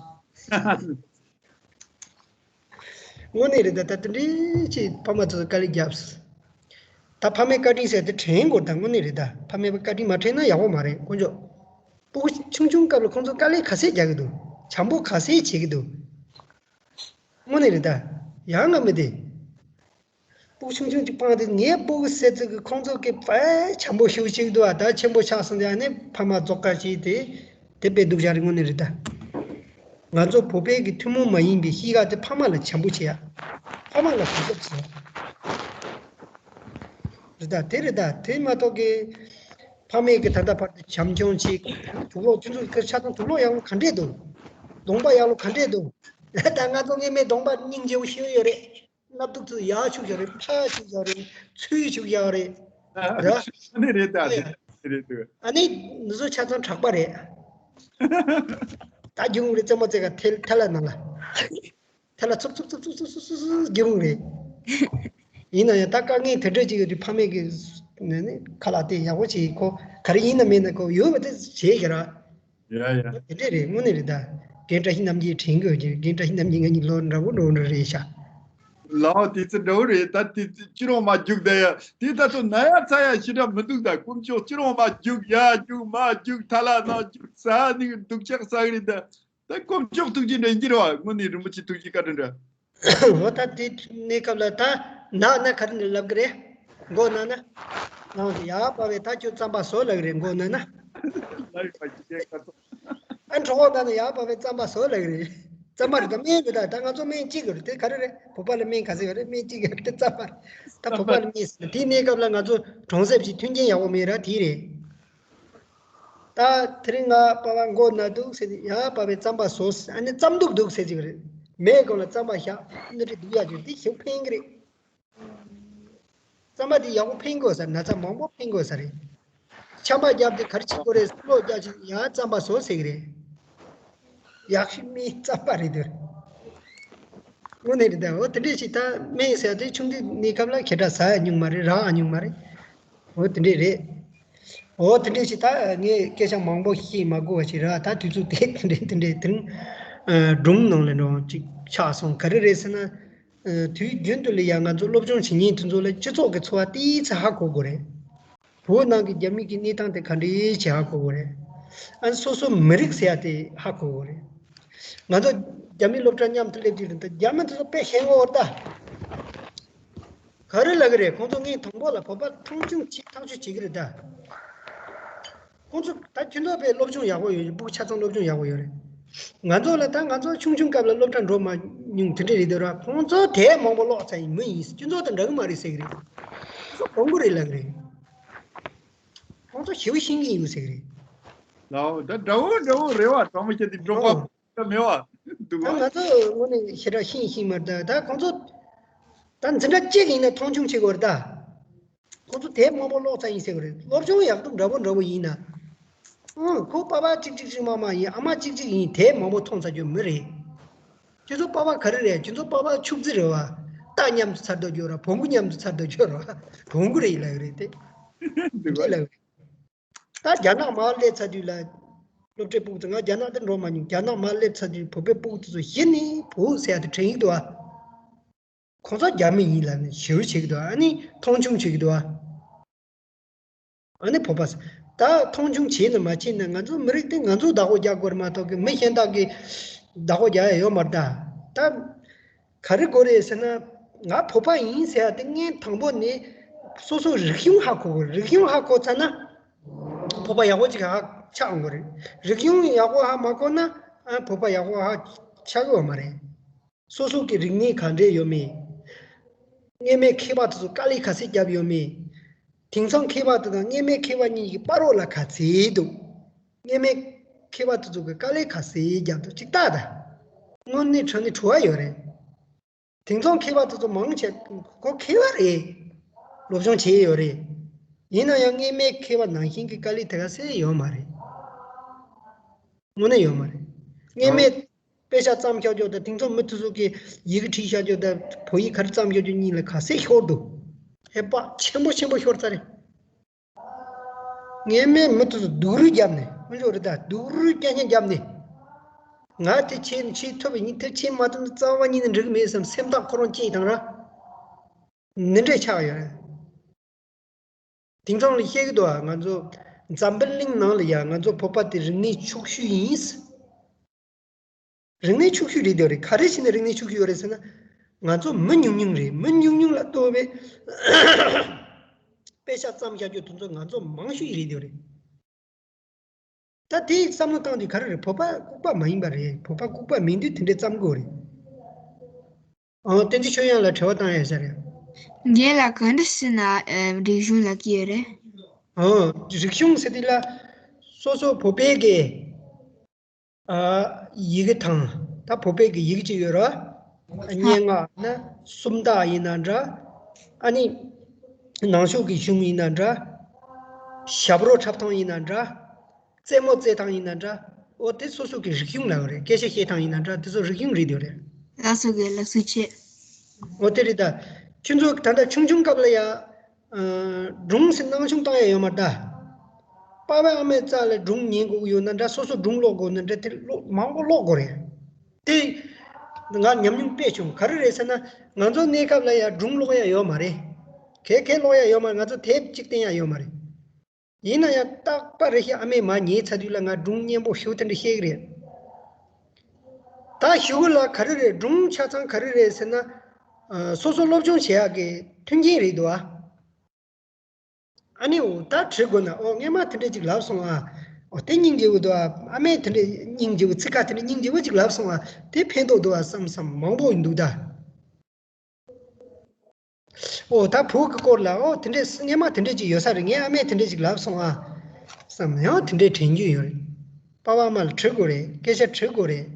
དངོས་གནས་རེད་ད། ད་དེ་འདྲའི་ཅིག་ཕ་མ་ཚོས་དཀའ་ལས་བརྒྱབ། ད་ཕ་མའི་བཀའ་དྲིན་ཟེར་དེ་དྲན་དགོས། ད་དངོས་གནས་རེད་ད། ཕ་མའི་བཀའ་དྲིན་མ་དྲན་ན་ཡག་པོ་མ་རེད་དཀོན་མཆོག་སྤུ་གུ་ཆུང་ཆུང་སྐབས་ལ་ཁོང་ཚོ་དཀའ་ལས་ག་ཚད་རྒྱག་གི་འདུག་བྱམས་པོ་ག་ཚད་བྱེད་ཀྱི་འདུག་དངོས་གནས་རེད་ད། ཡང་ང་མི་བདེ། སྤུ་གུ་ཆུང་ཆུང་ཅིག་སྤངས་ཏེ་ངའི་སྤུ་གུ་ཟེར་ཚིག་གི་ཁོང་ཚོ་གི་དཔེ་བྱམས་པོ་ཞེ་པོ་ཅིག་འདུག་ཨ། ད་ཆེན་པོ་ཆགས་སོང་སྟེ་ཨ་ནི་ཕ་མ་རྫོགས་ཁ་བྱས་ཏེ་དེ་དཔེ་སྡུག་ཅག་རེད། དངོས་གནས་རེད་ད། ང་ཚོ་བོད་པའི་གི་ཐུན་མོང་མ་ཡིན་པའི་གཤིས་ཀ་དེ་ཕ་མ་ལ་བྱམས་པོ་བྱེད་ཡ། ཕ་མ་ལ་གུས་ཞབས་བྱེད་ཡ། རེད་ད། དེ་རེད་ད། དེ་མ་གཏོགས་གི་ཕ་མས་གི་ད་ལྟ་བར་དུ་བྱམས་སྐྱོང་བྱེད། དུག་ལོག་ཁྱོད་ཚོ་གི་ཆ་ཚང་དུག་ལོག་ཡག་ལོ་ག་འདྲས་འདུག་གདོང་པ་ཡག་ལོ་ག་འདྲས་འདུག་ད་ང་ཚོ་སྔོན་མའི་གདོང་པ་སྙིང་རྗེ་པོ་ཞེ་པོ་ཡོད་རེད། སྣ་དུག་ཚོ་ཡག་ཆུག་ཡོད་རེད། ཕྲ་ཆུག་ཡོད་རེད། ཚུལ་ཆུག་ཡོད་རེད། ར། ཨ་ནི་རེད་ད། ཨེ། དེ་རེད་འདུག་ཨ་ནི་ནུ་ཚོ་ཆ་ཚང་དྲག་པ་རེད། ད་རྒྱུག་རེད། རྩེད་མོ་རྩེ་ག་ཐལ་ཐལ་ལ་ནང་ལ། ཐལ་ལ་ཚུབ་ཚུབ་ཚུབ་ཚུབ་ཚུབ་ཚུབ་ཚུབ་རྒྱུག་རེད། ཡིན་ན་ཡང་ད་དཀའ་ངལ་དེ་འདྲ་ཅིག་ཡོད་དུས་ཕ་མས་གི་ནས་ནས་ཁ་ལག་དེ་ཡག་པོ་བྱེད། ཁོ་ག་རེ་ཡིན་ན་མིན་ན་ཁོ་ཡོད་པ་དེ་བྱེད་ཤེས་ར། ཡ་ཡ། དེ་འདྲས་རེད། དངོས་གནས་རེད་ད། རྒན་བཀྲ་ཤིས་རྣམ་རྒྱལ་དྲན་དགོས་ཀྱི། རྒན་བཀྲ་ཤིས་རྣམ་རྒྱལ་ང་གཉིས་ལོ་འདྲ་བོ་འདྲ་བོ་འདྲ་རེད་ཤག་ལའོ་དེ་ཚོ་འདྲ་བོ་རེད་ད། དེ་ཚོ་ཅི་རུང་མ་རྒྱུག་ད་ཡ། དེ་ད་ཚོ་ན་ཡ་ཚ་ཡ་ཞེ་དྲག་མི་འདུག་ད་དཀོན་མཆོག་ཅི་རུང་མ་རྒྱུག་ཡ་རྒྱུག་མ་རྒྱུག་ཐ་ལ་ན་རྒྱུག་ཟ་ནི་སྡུག་ཅག་ཟ་གི་རེད་ད། ད་དཀོན་མཆོག་ཐུགས་རྗེ་འདྲ་ཡིན་གྱི་རེད་བ། དངོས་གནས་རིན་པོ་ཆེ་ཐུགས་རྗེ་བཀའ་དྲིན་འདྲ། འོ་ད་དེ་གནས་སྐབས་ལ་ད་ནག་ན་ག་རེ་ནས་ལབ་གི་རེད། མགོ་ན་ན། ནང་དུ་ཡ་པ་བས་ད་ཁྱོད་རྩམ་པ་ཟོ་ལབ་གི་རེད། མགོ་ན་ན། ལ་ཡི་པ་ཇི་ལྟའི་ཁ་ཚོ། ཨ་གྲོགས་པོ་ད་ནི་ཡ་པ་བས་རྩམ་པ་ཟོ་ལབ་གི་རེད། རྩམ་པ་རེད་ད། སྨན་རེད་ད། ད་ང་ཚོ་སྨན་གཅིག་གི་རེད། དེ་ག་རེ་རེད། བོད་པ་ལ་སྨན་ག་ཚོད་ཡོད་རེད། སྨན་གཅིག་གི་རེད། དེ་རྩམ་པ་རེད། ད་བོད་པ་ལ་སྨན་ཟེར་ན་དེའི་གནས་སྐབས་ལ་ང་ཚོ་གྲོང་གསེབ་ཅིག་མཐུན་རྐྱེན་ཡག་པོ་མེད་ར་དེ་རེད། ད་དེ་རིང་ང་པ་ཕ་མགོ་ན་འདུག་ཟེར་ཏེ་ཡ་པ་ཕའི་རྩམ་པ་ཟོས། ཨ་ནི་རྩམ་དུག་འདུག་ཟེར་གྱི་རེད། མེད་གོང་ལ་རྩམ་པ་བཞག་ནི་རེད། འདུག་ཡ་གྱུར་དེ་ཞིག་ཕན་གྱི་རེད། རྩམ་པ་དེ་ཡག་པོ་ཕན་དགོས་ས། ན་ཚ་མང་པོ་ཕན་དགོས་ས་རེད། ཆམ་པ་བརྒྱབ་སྟེ་ག་རེ་བྱེད་དགོས་རེད། སུ་ལོག་རྒྱག་ཅིག་ཡང་རྩམ་པ་ཟོ་ཟེར་གྱི་རེད། ཡག་ཤོས་སྨན་རྩམ་པ་རེད་འདུག་དངོས་གནས་རེད་ད། འོ་དེ་འདྲས་ཞིག་ད་སྨན་ཟེར་དེ་ཆུང་དུས་གནས་སྐབས་ལ་ཁྱེད་དྲག་ཟ་ཡ་མྱོང་མ་རེད། རག་ཡ་མྱོང་མ་རེད། འོ་དེ་འདྲས་རེད། འོ་དེ་འདྲས་ཞིག་ད་ངས་སྐད་ཆ་མང་པོ་བཤད་མ་དགོས་པ་ཞིག་རེད། ད་དུས་ཚོད་དེ་དེ་འདྲས་དེ་འདྲས་དེ་རིང་སྒྲུང་ནང་ལ་འགྲོ་ཅིག་ཆགས་སོང་། ག་རེ་རེད་ཟེར་ན། དུས་རྒྱུན་དུ་ལ་ཡང་ང་ཚོ་སློབ་སྦྱོང་བྱེད་མཁན་དེ་ཚོ་ལ་སྤྱི་ཚོགས་ཀྱི་འཚོ་བ་ཏོག་ཙམ་ཧ་གོ་དགོས་རེད། བོད་ནང་གི་རྒྱ་མི་གི་གནས་སྟངས་དེ་ག་འདྲ་ཞིག་ཧ་གོ་དགོས་རེད། ཨ་ནི་སོ་སོ་མི་རིགས་ཟེར་ཡ་དེ་ཧ་གོ་དགོས་རེད། ང་ཚོ་རྒྱ་མི་སློབ་གྲྭ་མཉམ་དུ་སླེབས་དུས་རེད། ད་རྒྱ་མི་དེ་ཚོ་དཔེ་ཞན་པོ་རེད་ད། ག་རེ་ལབ་གི་རེད། ཁོང་ཚོ་ངས་དང་པོ་ལ་བོད་པ་མཐོང་ཆུང་བྱེད་ཐག་གཅོད་བྱེད་ཀྱི་རེད་ད། ཁོང་ཚོ་ད་ཁྱོད་ཚོ་དཔེ་སློབ་སྦྱོང་ཡག་པོ་ཡོད། སྤུ་གུ་ཆ་ཚང་སློབ་སྦྱོང་ཡག་པོ་ཡོད་རེད། ང་ཚོ་ལ་ད་ང་ཚོ་ཆུང་ཆུང་སྐབས་ལ་སློབ་གྲྭ་འགྲོ་མ་མྱོང་། དེ་འདྲ་རེད་འདུག་ར། ཁོང་ཚོ་དེབ་མང་པོ་ཀློག་ཚར་ཡིན། མི་ཡིན། ཁྱོད་ཚོ་དང་འདྲ་གི་མ་རེད་ཟེར་གི་རེད། ཁོང་ཚོ་གོང་གི་རེད་ལབ་གི་རེད། ཁོང་ཚོ་ཞེ་པོ་ཤེས་ཀྱི་ཡོད་ཟེར་གི་རེད། ལའོ་ད་འདྲ་བོ་འདྲ་བོ་རེད་བ། ཚང་མ་ཁྱེད་དེ་འགྲོ་ཨོ། པ་མེད་བ་འདུག་ད་བ། ང་ཚོ་དངོས་གནས་ཞེ་དྲག་ཤེས་ཤེས་མ་རེད་ད། ད་ཁོང་ཚོ་ད་འཛིན་གྲྭ་གཅིག་ཡིན་ན་མཐོང་ཆུང་བྱེད་དགོས་རེད་ད། ཁོང་ཚོ་དེབ་མང་པོ་ཀློག་ཚར་ཡིན་ཟེར་གི་རེད། སློབ་སྦྱོང་ཡག་སྡུག་འདྲ་པོ་འདྲ་པོ་ཡིན་ན། ཨང་། ཁོ་པ་ཕ་གཅིག་གཅིག་གཅིག་མ་མ་ཡིན། ཨ་མ་གཅིག་གཅིག་ཡིན། དེབ་མང་པོ་མཐོང་ཚར་རྒྱུ་མི་རེད། ཁྱོད་ཚོ་པ་ཕ་ག་རེ་རེད། ཁྱོད་ཚོ་པ་ཕ་ཕྱུག་རྫི་རེད་བ། རྟ་མཉམ་དུ་ཚར་དུ་འགྱོ་ར། བོང་གུ་མཉམ་དུ་ཚར་དུ་འགྱོ་ར། བོང་གུ་རེད་ལབ་གི་རེད་དེ། འདུག་ག་ལབ་གི་རེད། ད་རྒྱ་ནག་མར་སླེབས་ཚར་དུས་ལ། སློབ་གྲྭའི་སྤུ་གུ་ཚོ། ང་རྒྱ་ནག་ཏུ་འགྲོ་མ་མྱོང་། རྒྱ་ནག་མར་སླེབས་ཚར་དུས་བོད་པའི་སྤུ་གུ་དེ་ཚོ་གཞི་ནས་བོད་ཟེར་ཡ་དེ་དྲན་གྱི་འདུག་ཨ། ཁོང་ཚོ་རྒྱ་མི་ཡིན་ལབ་ནས་ཞེ་པོ་བྱེད་ཀྱི་འདུག་ཨ། ཨ་ནི་མཐོང་ཆུང་བྱེད་ཀྱི་འདུག་ཨ། ཨ་ནི་བོད་པ་ཟེར། ད་མཐོང་ཆུང་བྱས་ན་མ་བྱས་ན་ང་ཚོ་མི་རིགས་དེ་ང་ཚོ་བདག་པོ་རྒྱག་དགོས་རེད་མ་གཏོགས་གི་མི་གཞན་དག་གིས་བདག་པོ་རྒྱག་ཡ་ཡོད་མ་རེད་ད། ད་ག་རེ་དགོས་རེད་ཟེར་ན། ང་བོད་པ་ཡིན་ཟེར་ཡ་དེ་སྔོན་དང་པོ་ནས་སོ་སོ་རིག་གཞུང་ཧ་གོ་དགོས། རིག་གཞུང་ཧ་གོ་ཚར་ན་བོད་པ་ཡག་པོ་ཅིག་ཧ་ཆགས་འོང་གི་རེད། རིག་གཞུང་ཡག་པོ་ཧ་མ་གོ་ན། ཨ། བོད་པ་ཡག་པོ་ཧ་ཆགས་ཀྱི་ཡོད་མ་རེད། སོ་སོ་གི་རིག་གནས་ག་འདྲས་ཡོད་མེད། སྔོན་མའི་མཁས་པ་དེ་ཚོ་དཀའ་ལས་ག་ཚད་བརྒྱབ་ཡོད་མེད། དེང་སང་མཁས་པ་དེ་དང་སྔོན་མའི་མཁས་པ་གཉིས་ཀྱི་བར་རོ་ལ་ག་ཚད་འདུག་སྔོན་མའི་མཁས་པ་དེ་ཚོ་གི་དཀའ་ལས་ག་ཚད་བརྒྱབ་འདུག་ཅིག་ལྟ་ད། དངོས་གནས་དྲང་གནས་བྲོ་བ་ཡོད་རེད། དེང་སང་མཁས་པ་དེ་ཚོ་མང་ཆེ་ཁོ་མཁས་པ་རེད། སློབ་སྦྱོང་བྱས་ཡོད་རེད། ཡིན་ན་ཡང་སྔོན་མའི་མཁས་པ་ནང་བཞིན་གྱི་དཀའ་ལས་དེ་ག་ཚད་ཡོད་མ་རེད། དངོས་གནས་ཡོད་མ་རེད། སྔོན་མའི་དཔེ་ཆ་བརྩམས་བཞག་རྒྱུ་དང་དེང་སང་མི་དེ་ཚོ་གིས་ཡི་གེ་བྲིས་བཞག་རྒྱུ་དང་བོད་ཡིག་ག་རེ་བརྩམས་བཞག་རྒྱུ་གཉིས་ལ་ག་ཚད་ཤོར་འདུག་ཧེ་བག་ཆེན་པོ་ཆེན་པོ་ཤོར་ཚར་རེད། སྔོན་མའི་མི་དེ་ཚོ་སྡུག་རུས་བརྒྱབ་ནས། དངོས་གནས་རེད་ད། སྡུག་རུས་རྐྱང་རྐྱང་བརྒྱབ་ནས། ང་དེ་བྱས་ནས་བྱེད་ཐུབ་པ་ཡིན། དེ་བྱེད་མ་ཐུབ་ན་རྩ་བ་ཉིད་ནས་འགྲིག་གི་མེད་བསམ། སེམས་ཐག་ཁོ་རང་བཅད་བཏང་ར། འདི་འདྲས་ཆགས་ཡོད་རེད། དེང་སང་ལ་བཤད་ཀྱི་འདུག་ཨ། ང་ཚོ་འཛམ་བུ་གླིང་ནང་ལ་ཡ་ང་ཚོ་བོད་པ་དེ་རིག་གནས་ཕྱུག་ཤོས་ཡིན། རིག་གནས་ཕྱུག་ཤོས་རེད་འདོད་རེད། ག་རེ་བྱས་ནས་རིག་གནས་ཕྱུག་ཤོས་ཡོད་རེད་ཟེར་ན། ང་ཚོ་མི་ཉུང་ཉུང་རེད། མི་ཉུང་ཉུང་ལ་ལྟོས་པའི་དཔེ་ཆ་བརྩམས་བཞག་རྒྱུ་དེ་ཚོ་ང་ཚོ་མང་ཤོས་རེད་འདོད་རེད། ད་དེའི་བསམ་བློ་བཏང་དུས་ག་རེ་རེད། བོད་པ་ལྐུགས་པ་མ་ཡིན་པ་རེད། བོད་པ་ལྐུགས་པ་མིན་དུས་དེ་འདྲའི་བརྩམས་དགོས་རེད། ཨང་། བསྟན་འཛིན་ཆོས་དབྱངས་ལ་དྲི་བ་བཏང་ཡ་ཤ་རེད། རྒན་ལགས་ག་འདྲ་ཞིག་ན་ཨ་རིག་གཞུང་ལབ་ཀྱི་ཡོད་རེད། ཨང་། རིག་གཞུང་ཟེར་དུས་ལ་སོ་སོ་བོད་པའི་གི་ཨ་ཡི་གེ་དང་། ད་བོད་པའི་གི་ཡི་གེ་ཅིག་ཡོད་ར། སྙན་ངག་ན་སུམ་རྟགས་ཡིན་ན་འདྲ། ཨ་ནི་ནང་ཆོས་ཀྱི་གཞུང་ཡིན་ན་འདྲ། ཞབས་བྲོ་འཁྲབ་སྟངས་ཡིན་ན་འདྲ། རྩེད་མོ་རྩེ་སྟངས་ཡིན་ན་འདྲ། འོ་དེ་སོ་སོ་གི་རིག་གཞུང་ལབ་རེད། སྐད་ཆ་བཤད་སྟངས་ཡིན་ན་འདྲ། དེ་ཚོ་རིག་གཞུང་རེད་འདོད་རེད། ལགས་སོ་རྒན། ལགས་སོ་ཆེ། འོ་དེ་རེད་ད། ཁྱོད་ཚོ་ད་ལྟ་ཆུང་ཆུང་སྐབས་ལ་ཡ། ཨ། སྒྲུང་ཟེར་སྣང་ཆུང་བཏང་ཡ་ཡོད་མ་རེད་ད། པ་ཕ་ཨ་མའི་རྩ་ལ་སྒྲུང་ཉན་དགོས་ཀྱི་ཡོད་ན་འདྲ། སོ་སོ་སྒྲུང་ཀློག་དགོས་ན་འདྲ། དེ་ཀློག་མང་པོ་ཀློག་དགོས་རེད། དེ་ང་ཉམས་མྱོང་དཔེ་བྱུང་། ག་རེ་རེད་ཟེར་ན། ང་ཚོ་གནས་སྐབས་ལ་ཡ་སྒྲུང་ཀློག་ཡ་ཡོད་མ་རེད། གས་གས་ཀློག་ཡ་ཡོད་མ་རེད། ང་ཚོ་དེབ་གཅིག་བསྟན་ཡ་ཡོད་མ་རེད། ཡིན་ན་ཡང་རྟག་པར་རེ་ཞིག་ཨ་མས་མར་ཉལ་ཚར་དུས་ལ་ང་སྒྲུང་སྙན་པོ་ཞེ་པོ་དེ་འདྲ་བཤད་ཀྱི་རེད། ད་གཞུག་གུ་ལ་ག་རེ་རེད། སྒྲུང་ཆ་ཚང་ག་རེ་རེད་ཟེར་ན། ཨ། སོ་སོ་སློབ་སྦྱོང་བྱེད་ཡག་གི་མཐུན་རྐྱེན་རེད་འདུག་ཨ། ཨ་ནི་འོ་ད་དྲི་དགོས་ན། འོ་སྔས་མ་དེ་འདྲས་ཅིག་ལབ་སོང་ཨ། འོ་དེ་སྙིང་རྗེ་བོ་འདུག་ཨ། ཨ་མས་དེ་འདྲས་སྙིང་རྗེ་བོ། ཚིག་ཁ་དེ་འདྲས་སྙིང་རྗེ་བོ་ཅིག་ལབ་སོང་ཨ། དེ་ཕན་ཐོགས་འདུག་ཨ་བསམ་བསམ་མང་པོ་འདུག་ད། འོ་ད་བོད་ཀྱི་སྐོར་ལ། འོ་དེ་འདྲས་སྔས་མ་དེ་འདྲས་ཅིག་ཡོད་ས་རེད། ངའི་ཨ་མས་དེ་འདྲས་ཅིག་ལབ་སོང་ཨ་བསམ་ཡང་དེ་འདྲས་དྲན་རྒྱུ་ཡོད་རེད། པ་ཕ་ཨ་མ་ལ་དྲི་དགོས་རེད། སྐད་ཆ་དྲི་དགོས་རེད།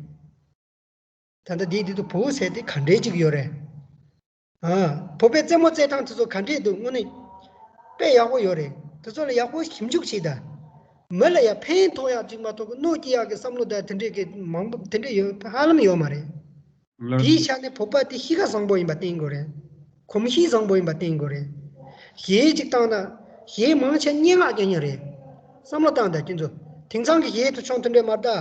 ད་ལྟ་འདི་འདི་དུ་བོད་ཟེར་དེ་ག་འདྲས་ཅིག་ཡོད་རེད། ཨ། བོད་པའི་རྩེད་མོ་རྩེ་སྟངས་དེ་ཚོ་ག་འདྲས་འདུག་དངོས་གནས་དཔེ་ཡག་པོ་ཡོད་རེད། དེ་ཚོ་ལ་ཡག་པོ་ཞིབ་འཇུག་བྱེད་ད། མི་ལ་ཡ་ཕན་ཐོགས་ཡག་ཅིག་མ་གཏོགས་གནོད་སྐྱེལ་ཡག་གི་བསམ་བློ་དང་དེ་འདྲས་ཀྱི་མང་པོ་དེ་འདྲས་ཡོད་ཧ་ལམ་ཡོད་མ་རེད། ལགས། དེའི་ཆ་ནས་བོད་པ་དེ་གཤིས་ཀ་བཟང་པོ་ཡིན་པ་བསྟན་དགོས་རེད། གོམས་གཤིས་བཟང་པོ་ཡིན་པ་བསྟན་དགོས་རེད། གཞས་ཅིག་བཏང་ན་གཞས་མང་ཆེ་སྙན་ངག་རྐྱང་རྐྱང་རེད། བསམ་བློ་བཏང་དང་ཁྱེད་ཚོ། དེང་སང་གི་གཞས་དེ་ཆུང་དེ་འདྲས་མ་རེད་ད།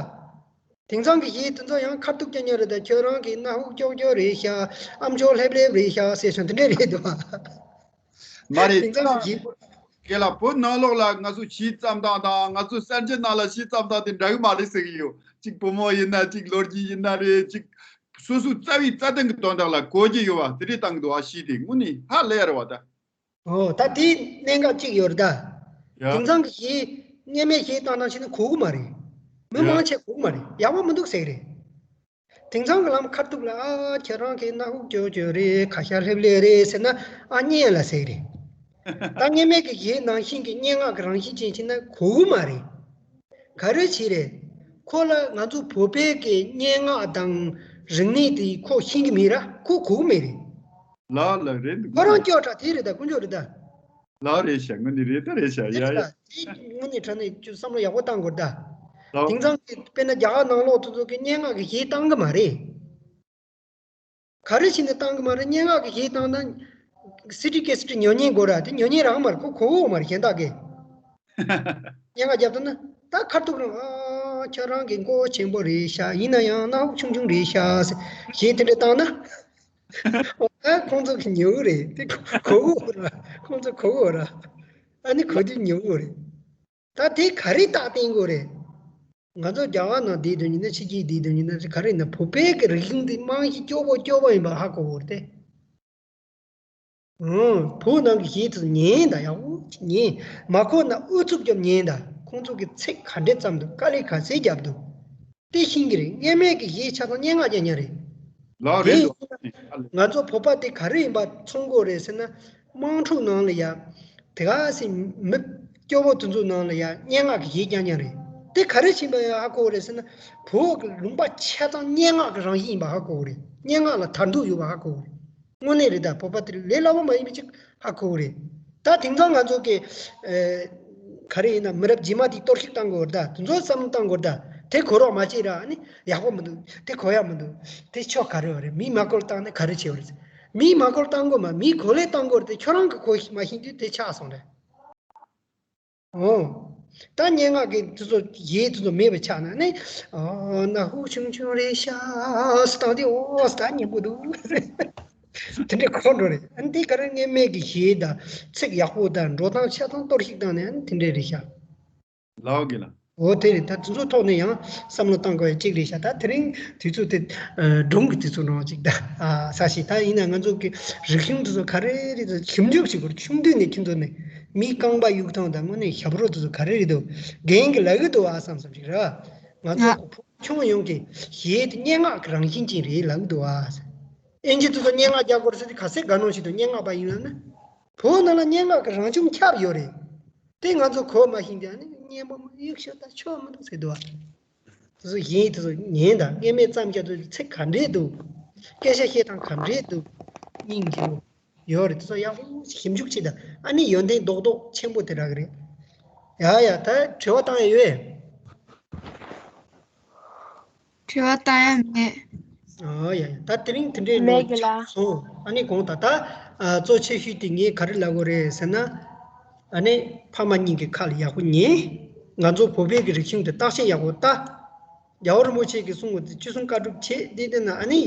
དེང་སང་གི་གཞས་དེ་ཚོ་ཡང་ཁ་ཐུག་རྐྱང་རྐྱང་རེད་ད། ཁྱོད་རང་གི་སྣ་ཧུག་ཀྱོག་ཀྱོག་རེད་ཤག་ཨམ་ཅོག་ལྷེབ་ལྷེབ་རེད་ཤག་ཟེར་སོང་དེ་འདྲ་རེད་འདུག་ཨ། མ་རེད། དེང་སང་གི་གཞས། རྒན་ལགས། བོད་ནང་ལོགས་ལ་ང་ཚོ་གཞས་བརྩམས་སྟངས་དང་ང་ཚོ་གསར་འགྱུར་ནང་ལ་གཞས་བརྩམས་སྟངས་དེ་འདྲ་གི་མ་རེད་ཟེར་གི་ཡོད། གཅིག་བུ་མོ་ཡིན་ན་གཅིག་ལོ་རྒྱུས་ཡིན་ན་རེད། གཅིག་སོ་སོའི་རྩ་བའི་རྩ་དོན་གྱི་དོན་དག་ལ་གོ་རྒྱུ་ཡོད་པ་དེ་འདྲས་བཏང་གི་འདུག་ཨ། གཞས་དེ་དངོས་གནས་ཧ་ལས་རེད་བ་ད། ཨོ་ད་དེའི་གནད་འགག་གཅིག་ཡོད་རེད་ད། ཡ། དེང་སང་གི་གཞས་སྔོན་མའི་གཞས་བཏང་སྟངས་བྱས་ན་གོ་གི་མ་རེད། མི་ཡ། མང་ཆེ་གོ་གི་མ་རེད། ཡག་པོ་མི་འདུག་ཟེར་གི་རེད། དེང་སང་གི་ལམ་ཁ་ཐུག་ལ་ཨ་ཁྱེད་རང་གི་སྣ་ཧུག་ཀྱོག་ཀྱོག་རེད། ཁ་ཤ་ལྷེབ་ལྷེབ་རེད་ཟེར་ན་ཨ་སྙན་ལ་ཟེར་གི་རེད། ད་སྔོན་མའི་གི་གཞས་ནང་བཞིན་གྱི་སྙན་ངག་གི་རང་བཞིན་ཅན་བྱས་ན་གོ་གི་མ་རེད། ག་རེ་བྱས་རེད། ཁོ་ལ་ང་ཚོ་བོད་པའི་གི་སྙན་ངག་དང་རིག་གནས་དེ་ཁོ་ཤེས་གི་མེད་ར། ཁོ་གོ་གི་མེད་རེད། ལགས་ལགས་རེད་འདུག་ཁོ་རང་སྐྱོ་དྲགས་དེ་རེད་ད། དཀོན་མཆོག་རེད་ད། ལགས་རེད་ཤག་དངོས་གནས་རེད་ད། རེད་ཤག་ཡ་ཡ། དེ་དངོས་གནས་དྲང་གནས་ཅུ་བསམ་བློ་ཡག་པོ་བཏང་དགོས་ད། ལགས། དེང་སང་གི་དཔེར་ན་རྒྱ་གར་ནང་ལོགས་དེ་ཚོ་གི་སྙན་ངག་གི་གཞས་བཏང་གི་མ་རེད། ག་རེ་བྱས་ནས་བཏང་གི་མ་རེད། སྙན་ངག་གི་གཞས་བཏང་ན་སི་ཌི་གེ་སེ་ཊི་ཉོ་མཁན་དགོས་ར། དེ་ཉོ་མཁན་རག་མ་རེད། ཁོ་གོ་གི་ཡོད་མ་རེད་གཞན་དག་གིས། སྙན་ངག་རྒྱབ་ཐུབ་ན་ད་ཁ་ཐུག་རང་ཨ་ཁྱོད་རང་གི་མགོ་ཆེན་པོ་རེད་ཤག་ཡིན་ན་ཡང་སྣ་ཧུག་ཆུང་ཆུང་རེད་ཤག་ཟེར་གཞས་དེ་འདྲ་བཏང་ན། ཨོ་ད་ཁོང་ཚོ་གི་ཉོ་གི་རེད། དེ་གོ་གི་ཡོད་ར། ཁོང་ཚོ་གོ་གི་ཡོད་ར། ཨ་ནི་གོ་དུས་ཉོ་གི་ཡོད་རེད། ད་དེ་ག་རེ་རྟགས་བསྟན་དགོས་རེད། ང་ཚོ་རྒྱ་གར་ནང་བསྡད་དུས་ཡིན་ན་ཕྱི་རྒྱལ་བསྡད་དུས་ཡིན་ན་ག་རེ་ཡིན་ན་བོད་པའི་གི་རིག་གཞུང་འདི་རྨང་གཞི་སྐྱོ་པོ་སྐྱོ་པོ་ཡིན་པ་ཧ་གོ་དགོས་རེད་དེ། ཨང་། བོད་ནང་གི་གཞས་དེ་ཉན་ད། ཡག་པོ་ཅིག་ཉན། མ་གོ་ན་ཨུ་ཚུགས་རྒྱབ་ཉན་ད། ཁོང་ཚོ་གི་ཚིག་ག་འདྲས་བརྩམས་འདུག་དཀའ་ལས་ག་ཚད་བརྒྱབ་འདུག་དེ་ཤེས་ཀྱི་རེད། སྔོན་མའི་གི་གཞས་ཆ་ཚང་སྙན་ངག་རྐྱང་རྐྱང་རེད། ལགས་རེད་དེ་འདུག་ཡིན་ན་ང་ཚོ་བོད་པ་དེ་ག་རེ་ཡིན་པ་མཚོན་དགོས་རེད་ཟེར་ན། དམངས་ཁྲོད་ནང་ལ་ཡ། དེ་ག་སེ་མི་སྐྱོ་བོ་དེ་ཚོའི་ནང་ལ་ཡ་སྙན་ངག་གི་གཞས་རྐྱང་རྐྱང་རེད། དེ་ག་རེ་བྱས་པ་ཡ་ཧ་གོ་རེད་ཟེར་ན། བོད་ཀྱི་ལུང་པ་ཆ་ཚང་སྙན་ངག་གི་རང་བཞིན་ཡིན་པ་ཧ་གོ་རེད། སྙན་ངག་ལ་དར་འདུག་ཡོད་པ་ཧ་གོ་རེད། དངོས་གནས་རེད་ད། བོད་པ་དེ་ལས་སླ་པོ་མ་ཡིན་པ་ཅིག་ཧ་གོ་རེད། ད་དེང་སང་ང་ཚོ་གི་ཨེ། ག་རེ་ཡིན་ན་མི་རབས་རྗེས་མ་དེ་གཏོར་བཤིག་བཏང་དགོས་རེད་ད། དེ་ཚོ་བསམ་བློ་བཏང་དགོས་རེད་ད། དེ་གོ་རོགས་མ་བྱེད་ར། ཨ་ནི་ཡག་པོ་མི་འདུག་དེ་གོ་ཡག་མི་འདུག་དེ་ཕྱོགས་ག་རེ་བ་རེད། མིས་མ་གོ་བཏང་ན་ག་རེ་བྱེད་བ་རེད། མིས་མ་གོ་བཏང་དགོས་མ། མིས་གོ་ལེ་བཏང་དགོས་རེད་དེ། ཁྱོད་རང་གིས་གོ་མ་ཤེས་དུས་དེ་ཆགས་སོང་རེད། ཨོ། ད་སྙན་ངག་གི་དེ་ཚོ་གཞས་དེ་ཚོ་མེད་པ་ཆགས་ན་ནི། ཨོ་སྣ་ཧུག་ཆུང་ཆུང་རེད་ཤག་ཟེར་བཏང་དུས་ཨོ་ད་སྙན་པོ་འདུག་དེ་འདྲ་གོ་འགྲོ་རེད། ཨ་ནི་དེ་ག་རེ་སྔོན་མའི་གི་གཞས་དང་ཚིག་ཡག་པོ་དང་འགྲོ་སྟངས་ཆ་ཚང་གཏོར་བཤིག་བཏང་ནས་ཨ་ནི་དེ་འདྲ་རེད་ཤག་ལགས་རྒན་ལགས། འོ་དེ་རེད། ད་དེ་ཚོ་ཐོག་ནས་ཡང་བསམ་བློ་བཏང་དགོས་ཡ་གཅིག་རེད་ཤག་ད་དེ་རིང་དུས་ཚོད་དེ་ཨ་སྒྲུང་གི་དུས་ཚོད་རང་གཅིག་ད་ཨ་ས་ཞིག་ད་ཡིན་ན་ང་ཚོ་གི་རིག་གཞུང་དེ་ཚོ་ག་རེ་རེད་ཟེར་ཞིབ་འཇུག་བྱེད་དགོས། ཆུང་དུས་ནས་ཁྱེད་ཚོ་ནས་མི་རྐང་པ་གཡུག་སྟངས་དང་དངོས་གནས་ཞབས་བྲོ་དེ་ཚོ་ག་རེ་རེད་འདུག་རྒན་གྱི་ལབ་གི་འདུག་ཨ་བསམ་བསམ་ཞིག་ར། ང་ཚོ་ང་ཁྱོན་ཡོངས་ཀྱི་གཞས་དེ་སྙན་ངག་གི་རང་བཞིན་ཅན་རེད་ལབ་གི་འདུག་ཨ། ཨིན་ཇི་དེ་ཚོ་སྙན་ངག་རྒྱག་དགོས་རེད་ཟེར་དུས་ག་ཚད་དགའ་སྣང་ཞིག་འདུག་སྙན་ངག་པ་ཡིན་ལབ་ན། བོད་ནང་ལ་སྙན་ངག་གི་རང་བྱུང་ཁྱབ་ཡོད་རེད། དེ་ང་ཚོ་གོ་མ་ཤེས་ཀྱང་ནི་སྙན་པོ་མ་གཡུག་ཤོག་ད་ཆོག་མི་འདུག་ཟེར་འདུག་བ། དེ་ཚོ་གཞས་དེ་ཚོ་ཉན་དང་། སྔོན་མའི་བརྩམས་བཞག་དུས་ཚིག་ག་འདྲས་འདུག་སྐད་ཆ་བཤད་སྟངས་ག་འདྲས་འདུག་སྙིང་རྗེ་པོ་ཡོད་རེད། དེ་ཚོ་ཡག་པོ་ཞིབ་འཇུག་བྱེད་དང་། ཨ་ནི་ཡོན་ཏན་རྡོག་རྡོག་ཆེན་པོ་དེ་རག་གི་རེད། ཡ་ཡ་ད་དྲི་བ་བཏང་ཡ་ཡོད། དྲི་བ་བཏང་ཡ་མེད། ཨོ་ཡ་ཡ། ད་དེ་རིང་དེ་འདྲའི་མེད་ནོ་གི་ལ། ཆགས་སོང་། ཨ་ནི་དགོངས་དག་ད་ཨ་གཙོ་ཆེ་ཤོས་དེ་ངས་ག་རེ་ལབ་དགོས་རེད་ཟེར་ན། ཨ་ནི་ཕ་མ་གཉིས་ཀྱི་ཁ་ལ་ཡག་པོ་ཉན། ང་ཚོ་བོད་པའི་གི་རིག་གཞུང་དེ་བརྟག་དཔྱད་ཡག་པོ་ལྟ། རྒྱལ་བ་རིན་པོ་ཆེ་གིས་གསུངས་པ་དེ་ཅི་གསུང་བཀའ་སྒྲུབ་བྱེད། དེ་དེ་ན་ཨ་ནི་